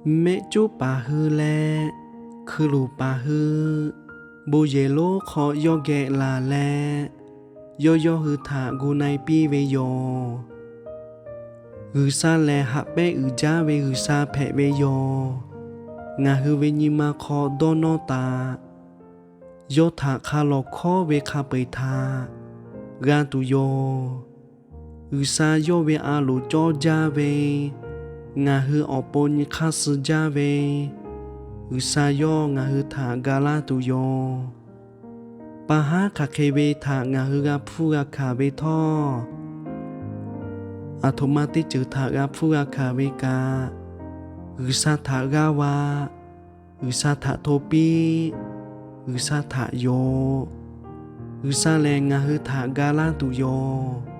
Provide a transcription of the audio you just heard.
Mehˆ cuˉ paˍ hui leh hkui luˬ paˍ hui bon yehˬ lonˉ hk'aw yawˇ geh laˬ leh, yawˇ yawˇ hui htaꞈ gu na-e piˇ ve yoˬ. G'uiˬsha lehˬ, haꞈ pehnˇ uiˍ jaˇ ve G'uiˬsha hpehꞈ ve yoˬ. Ngaˬ hui ve nyi ma hk'aw dawˇ nawˇ taˍ. Yawˇ htaꞈ hk'a lawˬ hkawˉ ve hk'a peu-eˬ htaꞈ g'a tuˬ yoˬ. G'uiˬsha yawˇ ve a loˍ cawˇ jaˇ ve, ngaˬ hui awˬ pon nyi hk'aˇ suh jaˇ ve, G'uiˬsha yawˇ ngaˬ hui htaꞈ ga laˇ tuˬ yoˬ. Pa haˉ hk'aˬ hk'e ve htaꞈ ngaˬ hui g'a hpuˇ g'a hkanˍ ve htawˇ, aˬ htoꞈ ma teˇ ceuˬ htaꞈ g'a hpuˇ g'a hkanˍ ve kaꞈ, G'uiˬsha htaꞈ g'aˇ va, G'uiˬsha htaꞈ hto piˇ, G'uiˬsha htaꞈ yonˍ. G'uiˬsha lehˬ, ngaˬ hui htaꞈ ga laˇ tuˬ yoˬ.